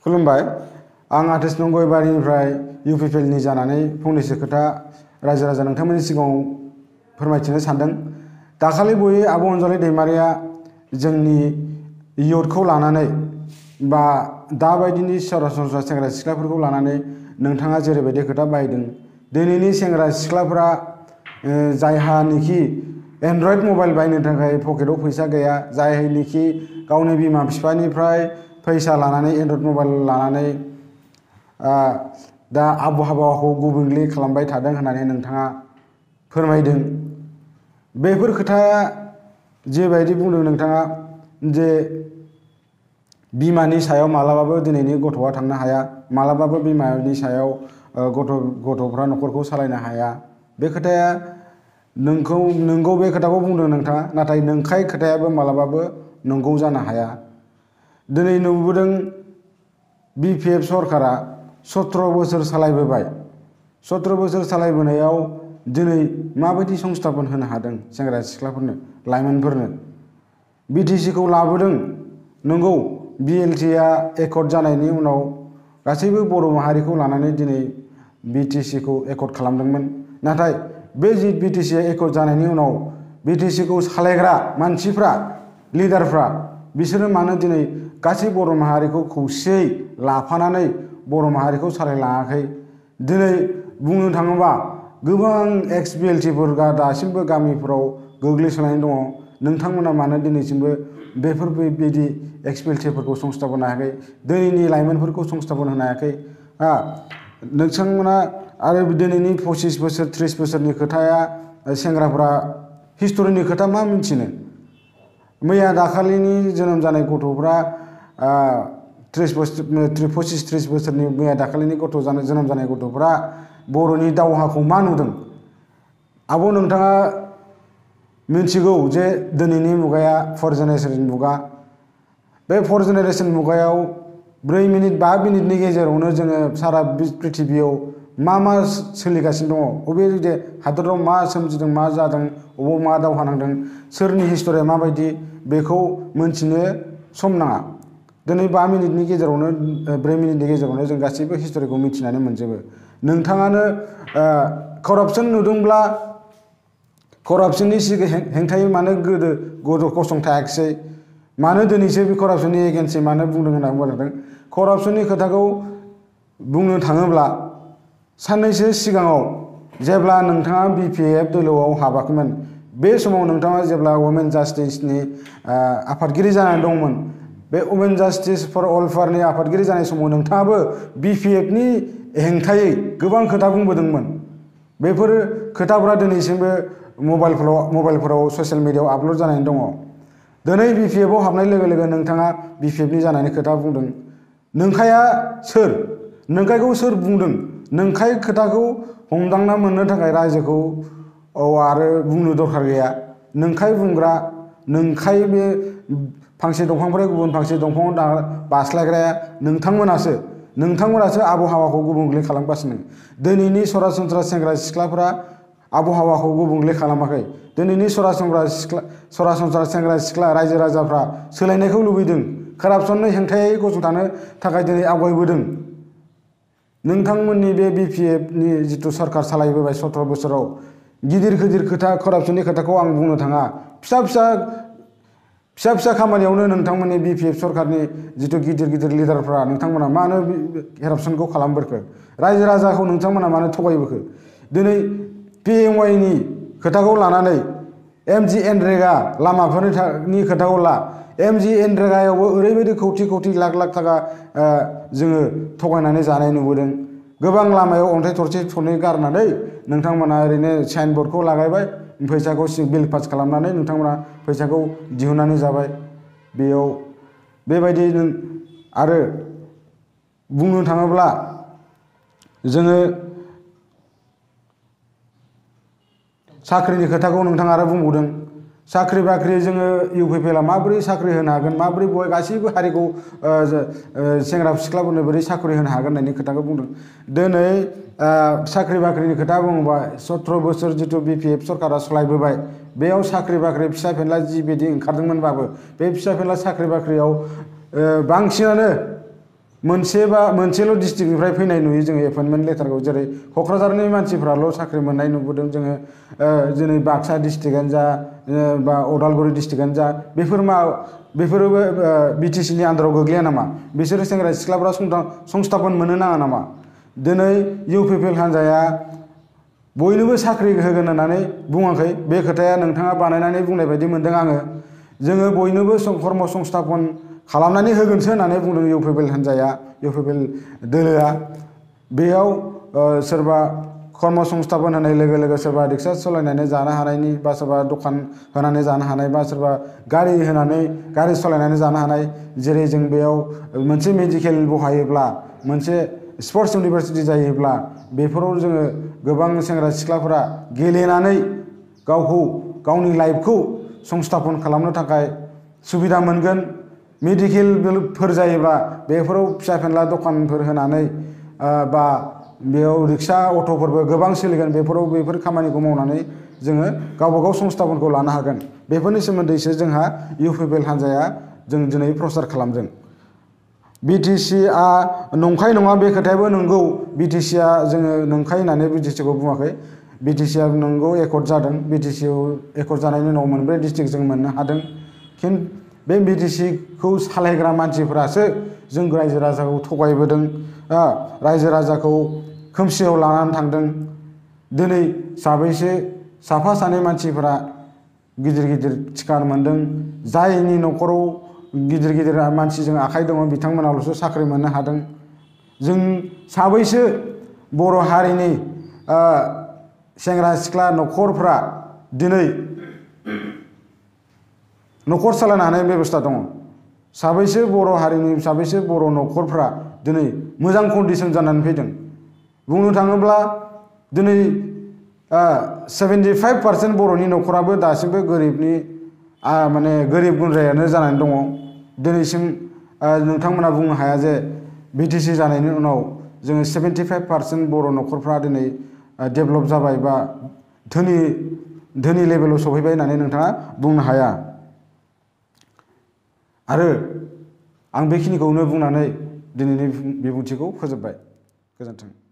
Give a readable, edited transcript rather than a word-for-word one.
खुलुमबाय। आं आतिश गयबारिनिफ्राय इउपिपिएलनि जानानै फंनैसो खोथा रायजो राजा नोंथांमोननि सिगाङाव फोरमायथिनो सानदों। दाखालि बावै आब' अनजालि दैमारिया जोंनि इयुथखौ लानानै बा दाबायदिनि सरासनस्रा सेंग्रा सिख्लाफोरखौ लानानै नोंथाङा जेरैबायदि खोथा बाहायदों, दिनैनि सेंग्रा सिख्लाफोरा जायहानिखि एन्ड्रइड मबाइल बायनो थाखाय पकेटाव फैसा गैया, जायनिखि गावनि बिमा बिफानिफ्राय फैसा लानानै एन्ड्रइड मबाइल लानानै दा आबहावाखौ गुबुंले खालामबाय थादों होननानै नोंथाङा फोरमायदों। बेफोर खोथाया जेबायदि बुंदों नोंथाङा जे बिमानि सायाव मालाबाबो दिनैनि गथ'आ थांनो हाया, मालाबाबो बिमानि सायाव गथ'फ्रा न'खरखौ सालायनो हाया, बे खोथाया नोंगौ, बे खोथाखौ बुंदों नोंथाङा। नाथाय नंखाय खोथायाबो मालाबाबो नंगौ जानो हाया। दिनै नुबोदों बिपिएफ सरकारा 17 बोसोर सालायबोबाय। 17 बोसोर सालायबोनायाव दिनै माबायदि संस्थापन होनो हादों सेंग्रा सिख्लाफोरनो, लाइमोनफोरनो। बिटिसिखौ लाबोदों, नंगौ, बिएलटिआ एकर्ड जानायनि उनाव गासैबो बर' माहारिखौ लानानै दिनै बिटिसिखौ एकर्ड खालामदोंमोन। नाथाय बे जि बिटिसिआ एकर्ड जानायनि उनाव बिटिसिखौ सालायग्रा मानसिफ्रा, लिडारफ्रा, बिसोरो मानो दिनै गासै बर' माहारिखौ खौसेयै लाफानानै बर' माहारिखौ सालायलाङाखै? दिनै बुंनो थाङोबा गोबां एक्स बिएलटिफोर दासिमबो गामिफोराव गोग्लैसोनानै दङ। नोंथांमोना मानो दिनैसिमबो बेफोरबायदि एक्स बिएलटिफोरखौ संस्थापन हायाखै? दिनैनि लाइमोनफोरखौ संस्थापन होनो हायाखै? नोंथांमोना आरो दिनैनि 25 बोसोर 30 बोसोरनि खोथाया सेंग्राफ्रा हिस्ट'रिनि खोथा मा मिन्थिनो? मैया दाखालिनि जोनोम जानाय गथ'फ्रा 25-30 बोसोरनि मैया दाखालिनि जोनोम जानाय गथ'फ्रा बर'नि दावहाखौ मा नुदों? आब' नोंथाङा मिन्थिगौ जे दिनैनि मुगाया 4 जेनेरेशन मुगा। बे 4 जेनेरेशन मुगायाव 4 मिनिट 5 मिनिटनि गेजेरावनो जोङो सारा पृथिबियाव मा सोलिगासिनो दङ, बबे हादराव मा सोमजिदों, मा जादों, बबाव मा दावहा नांदों, सोरनि हिस्ट'रिया माबायदि, बेखौ मोनथिनो सम नाङा। दिनै 5 मिनिटनि गेजेरावनो 4 मिनिटनि गेजेरावनो जों गासैबो हिस्ट'रिखौ मिथिनानै मोनजोबो। नोंथाङानो करापसन नुदोंब्ला करापसननि हेंथायै मानो गोदो गसंथायाखिसै? मानो दिनैसो बे करापसननि एगेन्स्टै मानो बुंदों होनना बुंदों? करापसननि खोथाखौ बुंनो थाङोब्ला साननैसो सिगाङाव जेब्ला नोंथाङा बिपिएफ दोलोआव हाबाखैमोन, बे समाव नोंथाङा जेब्ला वमेन जास्टिसनि आफादगिरि जानानै दंमोन, बे वमेन जास्टिस फर अल-फारनि आफादगिरि जानाय समाव नोंथाङाबो बिपिएफनि हेंथायै गोबां खोथा बुंबोदोंमोन। बेफोर खोथाफोरा दिनैसिमबो मबाइलफोराव ससियेल मिडियायाव आपल'ड जानानै दङ। दिनै बिपिएफआव हाबनाय लोगो लोगो नोंथाङा बिपिएफनि जानायनि खोथा बुंदों। नंखाया सोर? नंखायखौ सोर बुंदों? नंखाय खोथाखौ हमदांना मोननो थाखाय रायजोखौ आरो बुंनो दरखार गैया। नंखाय बुंग्रा, नंखाय बे फांसे दंफांनिफ्राय गुबुन फांसे दंफाङाव बास्लायग्राया नोंथांमोनासो आबहावाखौ गुबुंले खालामगासिनो। दिनैनि सरासनस्रा सेंग्रा सिख्लाफोरा आबहावाखौ गुबुंले खालामाखै। दिनैनि सरासनस्रा सेंग्रा सिख्ला रायजो राजाफ्रा सोलायनायखौ लुबैदों, कारापसननि हेंथायै गसंथानो थाखाय दिनै आवगायबोदों। नोंथांमोननि बे बिपिएफनि जिथु सरकार सालायबोबाय 17 बोसोराव, गिदिर खोथा कारापसननि खोथाखौ आं बुंनो थाङा। फिसा खामानियावनो नोंथांमोननि बिपिएफ सरकारनि जिथु गिदिर लिडारफ्रा नोंथांमोना मानो कारापसनखौ खालामबोखो? रायजो राजाखौ नोंथांमोना मानो थगायबोखो? दिनै पिएमवाइनि खोथाखौ लानानै MGNरेगा लामाफोरनि खोथाखौ ला। MGNरेगायावबो ओरैबायदि कौटि लाख थाखा जोङो थगायनानै जानाय नुबोदों। गोबां लामायाव अन्थाइ थरसे थरनै गारनानै नोंथांमोना ओरैनो साइन बर्डखौ लागायबाय, फैसाखौ बिल पास खालामनानै नोंथांमोना फैसाखौ दिहुननानै जाबाय। बेयाव बेबायदि आरो बुंनो थाङोब्ला जोङो साख्रिनि खोथाखौ नोंथाङा आरो बुंबावदों। साख्रि बाख्रि जोङो इउपिपिएलआ माबोरै साख्रि होनो हागोन, माबोरै बय गासैबो हारिखौ सेंग्रा सिख्लाफोरनो बोरै साख्रि होनो हागोन होननायनि खोथाखौ बुंदों। दिनै साख्रि बाख्रिनि खोथा बुङोबा 17 बोसोर जिथु बिपिएफ सरकारा सालायबोबाय, बेयाव साख्रि बाख्रि फिसा फेनला जिबायदि ओंखारदोंमोनबाबो बे फिसा फेनला साख्रि बाख्रियाव बांसिनानो मोनसेल' डिस्ट्रिक्टनिफ्राय फैनाय नुयो जोङो एपइन्टमेन्ट लेटारखौ। जेरै क'क्राझारनि मानसिफ्राल' साख्रि मोननाय नुबोदों जोङो। जेरै बाक्सा डिस्ट्रिक्टआनो जा बा उदालगुरि डिस्ट्रिक्टआनो जा बेफोरबो बिटिसिनि आन्दाराव गोग्लैया नामा? बिसोरो सेंग्रा सिख्लाफ्रा संस्थापन मोननो नाङा नामा? दिनै इउपिपिएल हान्जाया बयनोबो साख्रि होगोन होननानै बुङाखै। बे खोथाया नोंथाङा बानायनानै बुंनाय बायदि मोनदों आङो। जोङो बयनोबो कर्म संस्थापन खालामनानै होगोनसो होननानै बुंदों इउपिपिएल हान्जाया, इउपिपिएल दोलोआ। बेयाव सोरबा कर्म संस्थापन होनाय लोगो लोगो सोरबा रिक्सा सालायनानै जानो हानायनि, बा सोरबा दखान होनानै जानो हानाय, बा सोरबा गारि सालायनानै जानो हानाय। जेरै जों बेयाव मोनसे मेडिकेल बहायोब्ला, मोनसे स्पर्ट्स इउनिभारसिटि जायोब्ला, बेफोराव जोङो गोबां सेंग्रा सिख्लाफोरा गेलेनानै गावनि लाइफखौ संस्थापन खालामनो थाखाय सुबिदा मोनगोन। मेडिकेलफोर जायोब्ला बेफोराव फिसा फेनला दखानफोर होनानै बा बेयाव रिक्सा अट'फोरबो गोबां सोलिगोन। बेफोर खामानिखौ मावनानै जोङो गावबा गाव संस्थापनखौ लानो हागोन। बेफोरनि सोमोन्दैसो जोंहा इउपिपिएल हान्जाया जों दिनै प्रसार खालामदों। बिटिसिआ नंखाय नङा बे खोथायाबो नंगौ। बिटिसिआ जोङो नंखाय होननानै बिटिसिखौ बुङाखै। बिटिसिआ नंगौ एकर्ड जादों। बिटिसिआव एकर्ड जानायनि उनाव 4 डिस्ट्रिक्ट जों मोननो हादों। बे बिटिसिखौ सालायग्रा मानसिफोरासो जों रायजो राजाखौ थगायबोदों, रायजो राजाखौ खोमसियाव लानानै थांदों। दिनै साफा सानै मानसिफोरा गिदिर गिदिर थिखा मोनदों। जायनि न'खराव गिदिर गिदिर मानसिजों आखाइ दङ बिथांमोनाल'सो साख्रि मोननो हादों। जों साबैसो बर' हारिनि सेंग्रा सिख्ला न'खरफ्रा दिनै न'खर सालायनो हानाय बेबस्था दङ? साबैसो बर' हारिनि साबैसो बर' न'खरफ्रा दिनै मोजां कन्डिसन जानानै फैदों? बुंनो थाङोब्ला दिनै 75% बर'नि न'खराबो दासिमबो गोरिब गुन्द्रायानो जानानै दङ। दिनैसिम नोंथांमोना बुंनो हाया जे बिटिसि जानायनि उनाव जोङो 75% बर' न'खरफ्रा दिनै डेभेलप जाबाय बा धोनि लेभेलाव सौहैबाय होननानै नोंथाङा बुंनो हाया। आरो आं बेखिनिखौनो बुंनानै दिनैनि बिबुंथिखौ फोजोबबाय। गोजोन्थों।